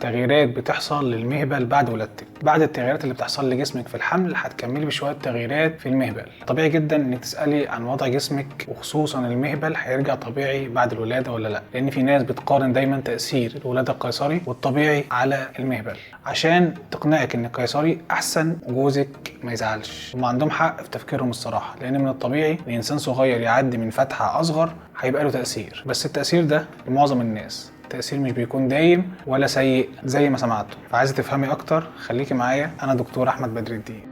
تغييرات بتحصل للمهبل بعد ولادتك. بعد التغييرات اللي بتحصل لجسمك في الحمل هتكملي بشوية تغييرات في المهبل. طبيعي جدا انك تسالي عن وضع جسمك، وخصوصا المهبل هيرجع طبيعي بعد الولادة ولا لا، لان في ناس بتقارن دايما تاثير الولادة القيصري والطبيعي على المهبل عشان تقنعك ان القيصري احسن وجوزك ما يزعلش. هم عندهم حق في تفكيرهم الصراحة، لان من الطبيعي ان انسان صغير يعدي من فتحه اصغر هيبقى له تاثير، بس التاثير ده لمعظم الناس التأثير مش بيكون دايم ولا سيء زي ما سمعته. فعايزة تفهمي أكتر خليكي معايا، أنا دكتور أحمد بدر الدين.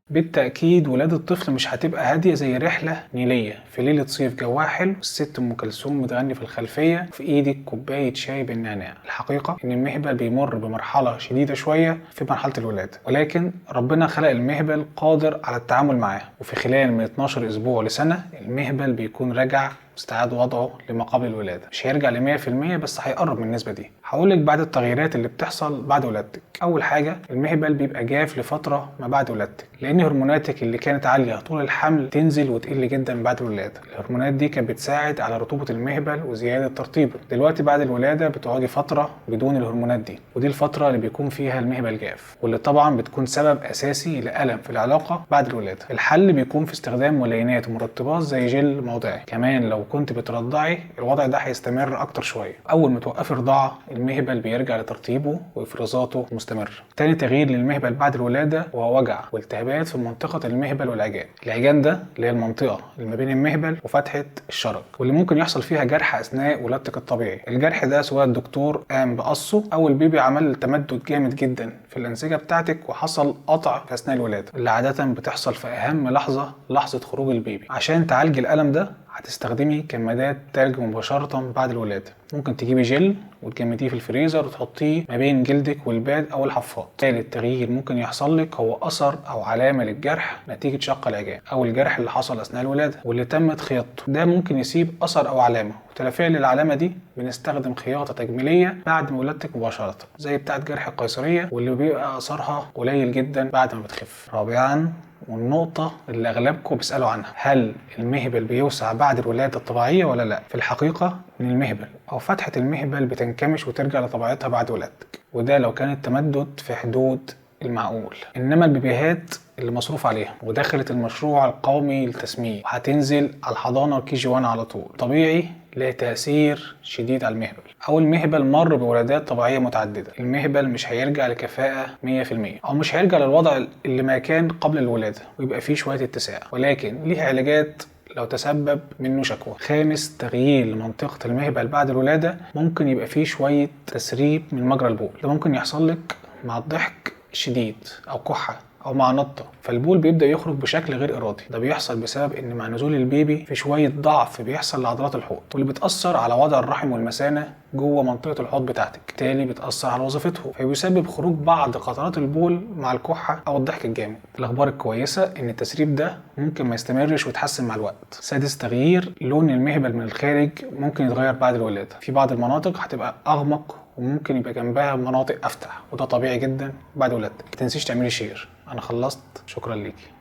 بالتأكيد ولادة الطفل مش هتبقى هادية زي رحلة نيلية في ليلة صيف جواها حلو، الست أم كلثوم بتغني في الخلفية، في إيدك كوباية شاي بالنعناع. الحقيقة إن المهبل بيمر بمرحلة شديدة شوية في مرحلة الولادة، ولكن ربنا خلق المهبل قادر على التعامل معاه، وفي خلال من 12 أسبوع لسنة المهبل بيكون رجع استعاد وضعه لما قبل الولادة. مش هيرجع ل 100% بس هيقرب من النسبة دي. هقولك بعد التغييرات اللي بتحصل بعد ولادتك. أول حاجة المهبل بيبقى جاف لفترة ما بعد ولادتك، لأن هرموناتك اللي كانت عالية طول الحمل تنزل وتقل جدا بعد الولادة. الهرمونات دي كانت بتساعد على رطوبة المهبل وزيادة ترطيبه. دلوقتي بعد الولادة بتقعدي فترة بدون الهرمونات دي، ودي الفترة اللي بيكون فيها المهبل جاف، واللي طبعا بتكون سبب أساسي لألم في العلاقة بعد الولادة. الحل بيكون في استخدام ملينات ومرطبات زي جل موضعي. كمان لو كنت بترضعي الوضع ده هيستمر اكتر شوية. اول ما توقفي رضاعه المهبل بيرجع لترطيبه وافرازاته مستمرة. تاني تغيير للمهبل بعد الولادة هو وجع والتهابات في منطقة المهبل والعجان. العجان ده اللي هي المنطقة اللي ما بين المهبل وفتحه الشرج، واللي ممكن يحصل فيها جرح اثناء ولادتك الطبيعي. الجرح ده سواء الدكتور قام بقصة او البيبي عمل تمدد جامد جدا في الانسجة بتاعتك وحصل قطع في اثناء الولادة، اللي عادة بتحصل في اهم لحظة، لحظة خروج البيبي. عشان تعالجي الالم ده هتستخدمي كمادات تلج مباشرة بعد الولادة. ممكن تجيبي جل وتجمديه في الفريزر وتحطيه ما بين جلدك وال pad او الحفاض. ثالث تغيير ممكن يحصل لك هو اثر او علامة للجرح نتيجة شق العجان او الجرح اللي حصل اثناء الولادة واللي تمت خياطته. ده ممكن يسيب اثر او علامة، وتلافيا للعلامة دي بنستخدم خياطة تجميلية بعد ما ولادتك مباشرة زي بتاعة جرح القيصرية، واللي بيبقى اثرها قليل جدا بعد ما بتخف. رابعا والنقطة اللي أغلبكم بيسألوا عنها، هل المهبل بيوسع بعد الولادة الطبيعية ولا لا؟ في الحقيقة إن المهبل أو فتحة المهبل بتنكمش وترجع لطبيعتها بعد ولادتك، وده لو كان التمدد في حدود المعقول. إنما البيبيهات اللي مصروف عليها ودخلت المشروع القومي للتسمية وهتنزل على الحضانة KG 1 على طول، طبيعي له تأثير شديد على المهبل. أو المهبل مر بولادات طبيعية متعددة، المهبل مش هيرجع لكفاءة 100% أو مش هيرجع للوضع اللي ما كان قبل الولادة ويبقى فيه شوية اتساع، ولكن ليه علاجات لو تسبب منه شكوى. خامس تغيير لمنطقة المهبل بعد الولادة ممكن يبقى فيه شوية تسريب من مجرى البول. ده ممكن يحصل لك مع الضحك الشديد أو كحة أو مع نطة، فالبول بيبدأ يخرج بشكل غير إرادي. ده بيحصل بسبب إن مع نزول البيبي في شوية ضعف بيحصل لعضلات الحوض، واللي بتأثر على وضع الرحم والمثانة جوه منطقة الحوض بتاعتك، بالتالي بتأثر على وظيفته، فبيسبب خروج بعض قطرات البول مع الكحة أو الضحك الجامد. الأخبار الكويسة إن التسريب ده ممكن ما يستمرش ويتحسن مع الوقت. سادس تغيير، لون المهبل من الخارج ممكن يتغير بعد الولادة. في بعض المناطق هتبقى أغمق وممكن يبقى جنبها مناطق أفتح، وده طبيعي جدا بعد ولادتك. ما تنسيش تعملي share. أنا خلصت، شكرا ليكي.